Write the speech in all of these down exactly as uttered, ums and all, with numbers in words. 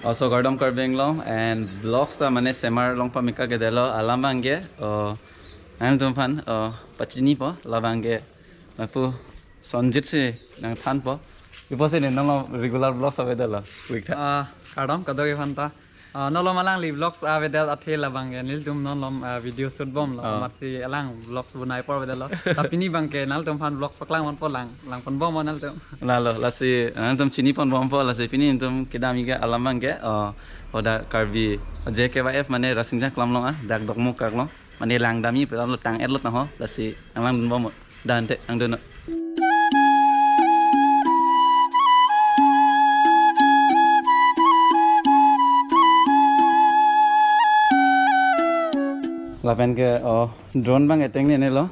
Also, kardom Karbi Anglong and vlogs ta mane semar long pamika kedelo alam abangke, oh, nangtum aphan, oh, pachinipo labangke, lapu Sonjit si nangthanpo. Ipo si ne non lo regular vlogs avedetlo, week ta. Ah, kardom kadokave aphanta. Ah, non lo alangli vlogs avedetlo athe labangke nelitum non lo, ah, video shoot bomlo. Ah. Amatsi alang vlogs bonai apor avedetlo. Ta pini abangke nangtum aphan vlogs paklang ponpo lang, lang ponbomnon nangtum. Lalo, lasi nangtum chini ponbompo, lasi pini nangtum kedam-ik alam abangke, oh, hadak Karbi J K Y F mane Rasinja Klam along, ah, dak Dokmoka along. Mane lang dam-ik pu alam lo, tang-et lo tang ho, lasi nanglang dunbomnon. Dante, nangdunnon. Lapenke, oh, drone abang eteng ne ne lo.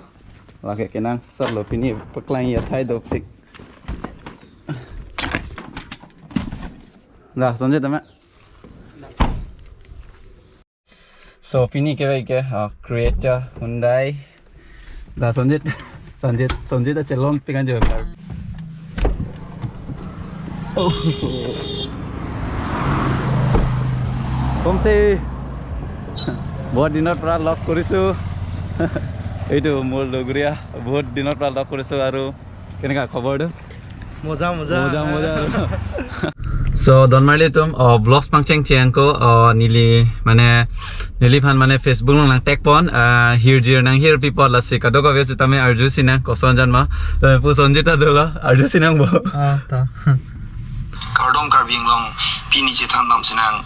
Lake kenangsot lo pini paklang athai dopik. Dah, Sonjit tama. So, pini kevek ke, ah, Creta Hyundai. Dah, Sonjit, Sonjit, Sonjit achelongpik an jo. Oh. Komse. বহুত দিনৰ পৰা লগ কৰিছো। এইটো মোৰ লগৰীয়া, বহুত দিনৰ পৰা লগ কৰিছো আৰু কেনেকা খবৰ তো? মজা, মজা। মজা, মজা। So, don marli atum, oh, vlogs pangcheng cheng ko, oh, neli, mane, neliphan mane Facebook along nang tag pon, ah, hirjir nanghirpi apot lasi kadokave sitame arjusinang koson jan ma, eh, pu Sonjit ta dolo, arjusinangpo. Ah, ta. Kardom Karbi Anglong, pini chethan damsinang,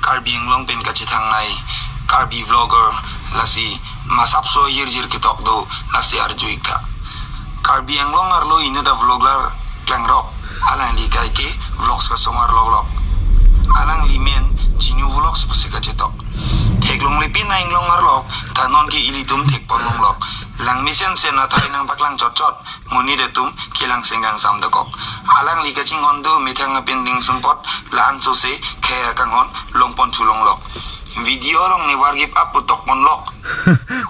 Karbi Anglong pen kachethangnei, Karbi vlogger, lasi masapso hirjir ketok do, lasi arju-ik tha. Karbi Anglong arlo inut avlogger klangrok, alangli kaike vlogs kasomar loklok. Alangli men Jinu Vlogs pusi kachetok. Theklongle pin a-inglong arlok, ta nonke ilitum thekpon longlok. Langmesen sen athai nangpaklang chotchot, monit atum kelang senggang sam dokok. Alangli kachinghon do methang apinding sumpot, la-an sose khei akanghon longpon thu longlok. Video along ne vargip up pu tokponlok.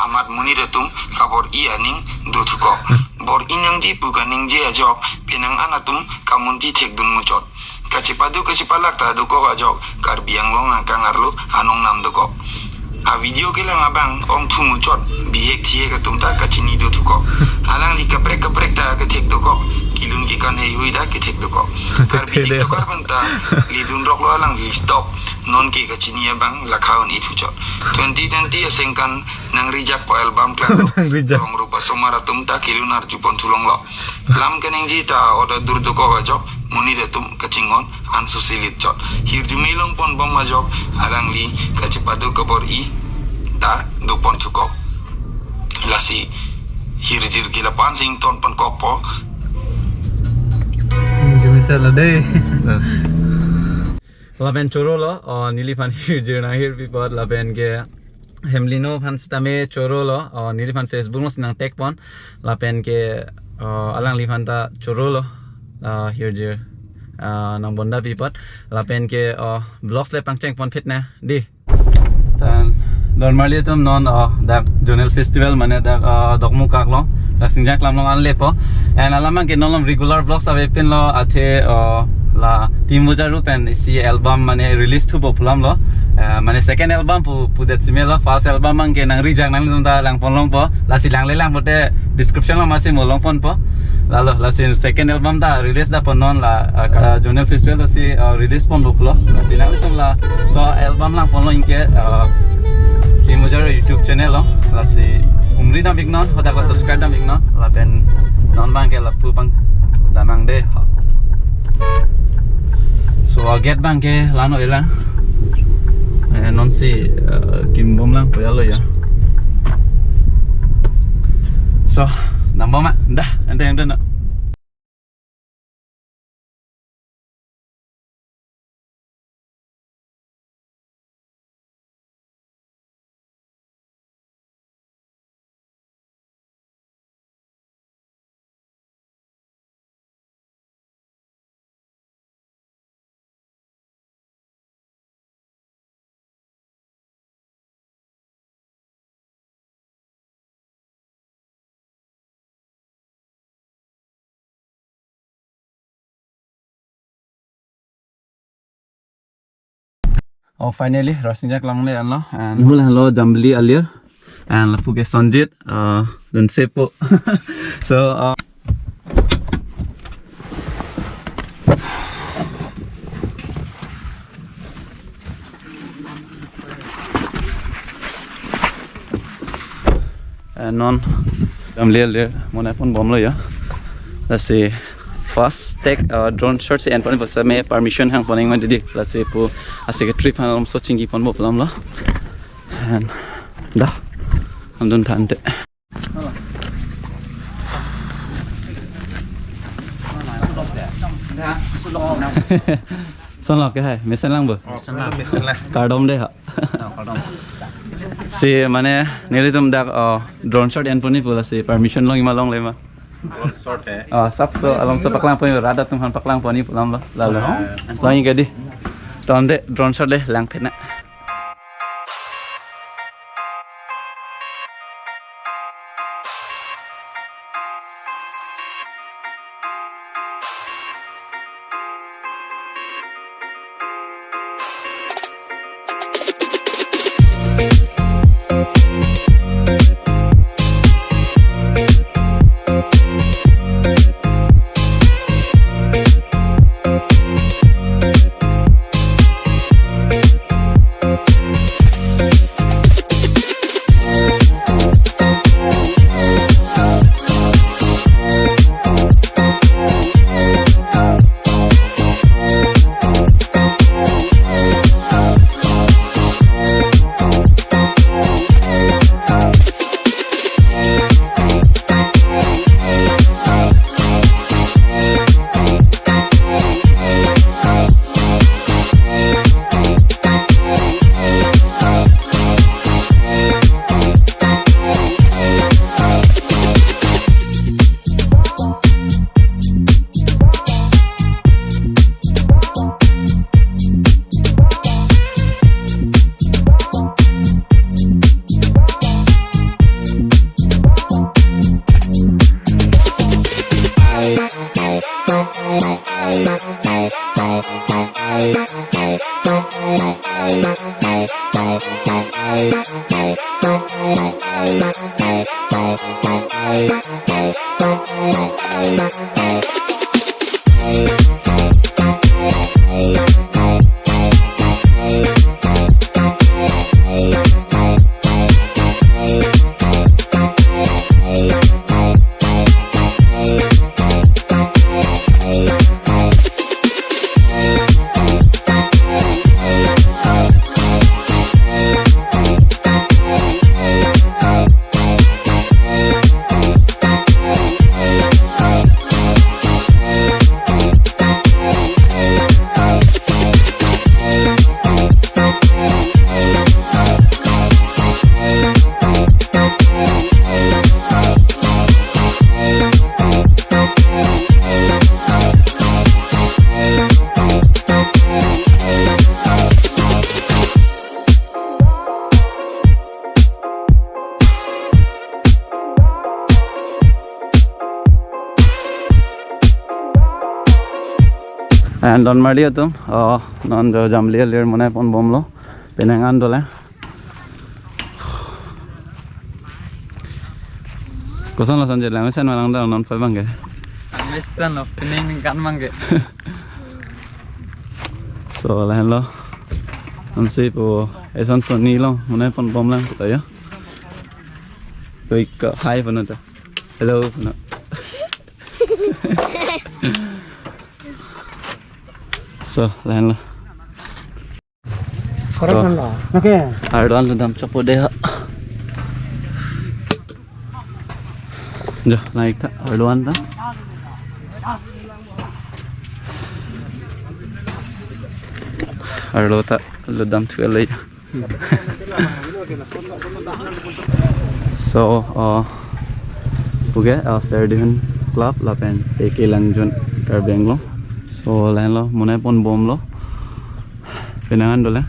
Amat monit atum kabor-i aning dothukok. Bor-i nangji pu kaningje ajok, penang an atum kamunti thekdun muchot. Kachepadu kachepalak ta dokok ajok, Karbi Anglong angkang arlo anong nam dokok. A video kelang abang ongthu muchot, bihek thihek atum ta kachini dothukok. Alangli kaprek kaprek ta kethek dokok, kelun kekan heihui ta kethek dokok. Karbi TikToker pen ta lidun roklo alangli stop, nonke kachini abang lakha un-e thuchot. Twenty twenty asengkan nangrijakpo album klang. Nangrijak. Rong rupa somar atum ta kelun arjupon thu longlok. Lam kaningje ta oda dur dokok ajok, monit atum kachinghon an sose lipchot. Hirjume longponbom ajok, alangli kachepadu kabor-i ta dopon thukok. Lasi hirjir ke la-an si ingtonponkokpo. Hirjume sala dei. Nah. Lapen chorolo, oh, neliphan hirjir nanghirpi apot, lapenke Hemlino aphan sitame chorolo, oh, neliphan Facebook alongsi nang tag pon, lapenke, oh, alangliphan ta chorolo, ah, hirjir, ah, nangbondapi apot, lapenke, oh, vlogs le pangcheng ponphet na, dei. Tan, don marli atum non, oh, dak Zonal Festival mane dak, ah, Dokmoka along, dak Singjang Klam along an lepo. And alam abangke non lo regular vlogs avepinlo athe, oh, la Team Bojaru pen isi album mane release thupo pu alam lo. Ah, mane second album pu, pudet si melo, first album abangke nangrijak nangtum ta langpon longpo. Lasi langle lang pote description along masi mo longponpo. Lalo, lasi second album ta release dapon non la, ah, ka Zonal Festival si, ah, release ponpo pulo. Lasi nangtum laso album langponlo anke, ah, Team Bojaru YouTube channel along. Lasi umri dam-iknon, hadak la subscribe dam-iknon. Lapen non abangke lapu pangdamnang dei. So, a gate abangke la-an lo elang. Eh, nonsi, eh, kimbom lang koyalo ya. So, namboma, dah, ente yang dana. Oh, finally, Rasinja klangle anlo, and hula lo Jambili alir, and lapu ke Sanjit, uh, dunsepo. So, uh, Eh, non Jambili alir monai ponbomlo ya. Lasi first take, uh, drone shot si en pon, basa me permission hang pon-ik ma didi. Lasi pu asecretary aphan alam so chingki ponbom lamlo. And da, amdun thante. Sonlo ke hai, mesen lang bo. Oh, mesen lang. Mesen lang. Kardom dei ha. Oh, kardom. Si mane nelitum dak, oh, drone shot en pon-ik pu, lasi permission long ma longle ma. Drone shot hai. Oh, sap so along so paklang pon-ik, radar atum aphan paklang pon-ik pu lamlo. Lalo. Oh. Long-ik dei. Tangte drone shot le langphet na. And don marli atum, oh, non jo Jambili alir monai ponbomlo. Penang an dolang. Kosonlo Sanjit, langmesen ma langdam non pai abang ke? Langmesenlo, penang ningkan abang ke. So, lahenlo. Ansi pu, eson soni long, monai ponbomlang kita ya. Toi ka, hi punon ta. Hello punon. So, lahenlo. Correct. So, man lo. Okay. Ardo an lutdam chokpo dei ha. Jo, naik ta, ardo an ta. Ardo ta, lutdam thu lei. So, uh, puke, uh, Serdihun Club lapen Teke Langjun Karbi Anglong. So, lahenlo, monai ponbomlo. Penang an dolang.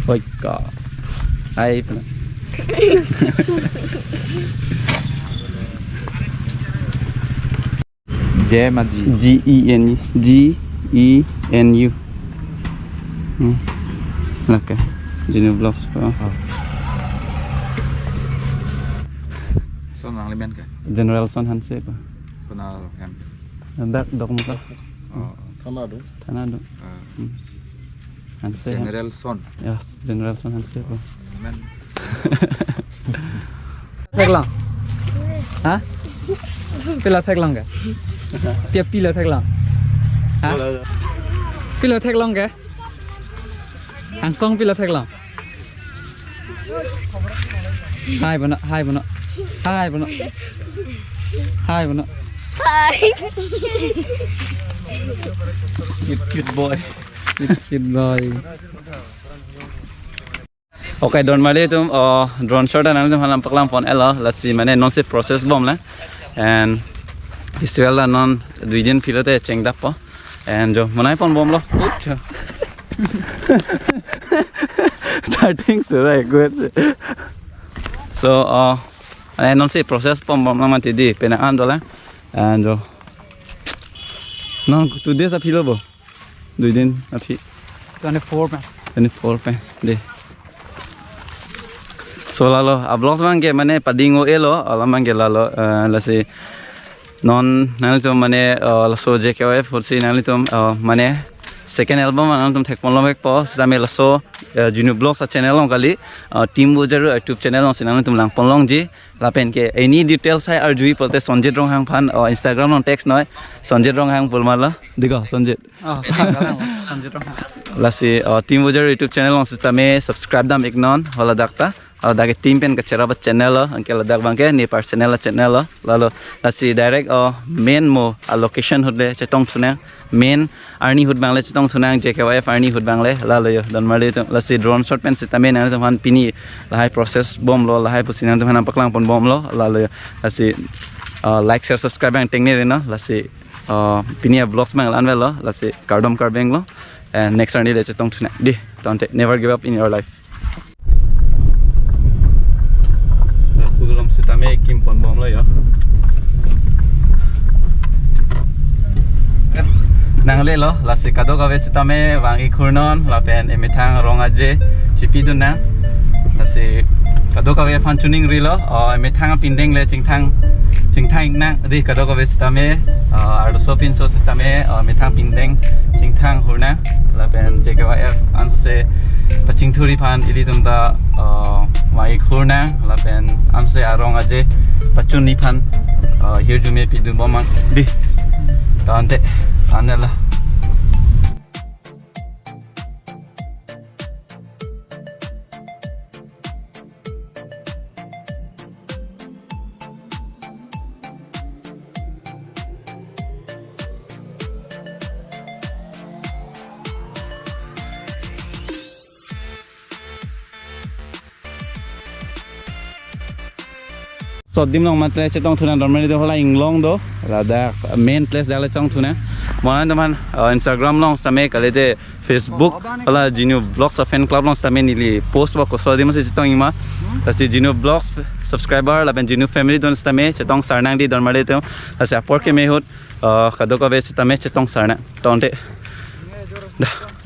Oi ka. Hai, penang. J ma G? G E N U. G E N U. Hmm. Lake. Genu Vlogs po. Oh. Son nanglimen ke? General Son Hanse po. Konat hem? Dak Dokmoka. Oh. Thana do. Thana do. Ah. Hmm. Hanse, ya. General Son. Yes, General Son Hanse po. Men. Theklong. Ha? Pilo theklong ke? Pia pilo theklong. Ha? Pilo theklong ke? Angsong pilo theklong. Hai bono, hai bono. Hai bono. Hai bono. Hi. Cute, cute boy. Cute, cute boy. Okay, don marli atum, oh, drone shot nanglitum aphan paklang pon-etlo, lasi mane non si process bomlang. And festival ta non dui din pulote chengdappo. And jo, monai pon bomlo. Starting surai good. So, uh, mane non si process pon bomlang mati dei, penang an dolang. And jo, non two days aphi lo bo. Dui din aphi. Twenty-four pen. Twenty-four pen dei. So lalo, a-vlogs abang ke mane pading-o-elo, alam abang ke lalo, eh, lasi non nanglitum mane, eh, laso J K Y F apotsi nanglitum, eh, mane second album nanglitum thekponlongpo, sitame laso, eh, Genu Vlogs a-channel along kali, eh, Team Bojaro YouTube channel alongsi nanglitum langponlongji, lapen ke any details hai arjui pulote Sonjit Ronghang aphan, eh, Instagram along text noi, Sonjit Ronghang pu ma lo, dei ko, Sonjit. Oh, kalang, Sonjit Ronghang. Lasi, oh, Team Bojaro YouTube channel along sitame subscribe dam-iknon, hala dak ta. Hala dak ke team pen kacherap a-channel lo, anke ladak abang ke ne personal a-channel lo. Lalo, lasi direct, oh, main mo a-location ahut le chetongthunang. Main arni ahut abang le chetongthunang, J K Y F arni ahut abang le. Lalo jo, don marli atum, lasi drone shot pen sitame nanglitum aphan pini lahai process bomlo, lahai pusi nanglitum aphan paklang pon bomlo. Lalo jo, lasi, uh, like, share, subscribe abang tengne rino, lasi, uh, pini a-vlogs abang la-an avelo, lasi kardom Karbi Anglong lo. And next arni le chetongthunang dei, tangte never give up in your life. Kulom sitame kim pon bomlo jo. Nanglelo, lasi kadokave sitame vang-ik hurnon, lapen emethang rong aje chipidun nang. Lasi kadokave aphan chuning rilo, oh, emethang pindeng le chingthang, chingthang-ik nang dei kadokave sitame, oh, arloso pinso sitame, oh, emethang pindeng chingthang hur nang, lapen J K Y F ansose pachingthurji aphan ilitum ta, uh, vang-ik hur nang, lapen ansose arong aje pachunji aphan, uh, hirjume pidun bom nang dei. Tangte, anela. So adim along mate chetongthunang, don marli atum, hala inglong do, ladak main place dak le chetongthunang. Mo nanglitum aphan, uh, Instagram along sitame kalite Facebook, hala Genu Vlogs a-fan club along sitame neli post ba koso adim si chetong-ikma. Lasi Genu Vlogs subscriber lapen Genu family atum sitame chetongsarnang dei don marli atum. Lasi apor keme ahut, uh, kadokave sitame chetongsarnang. Tangte. Dah.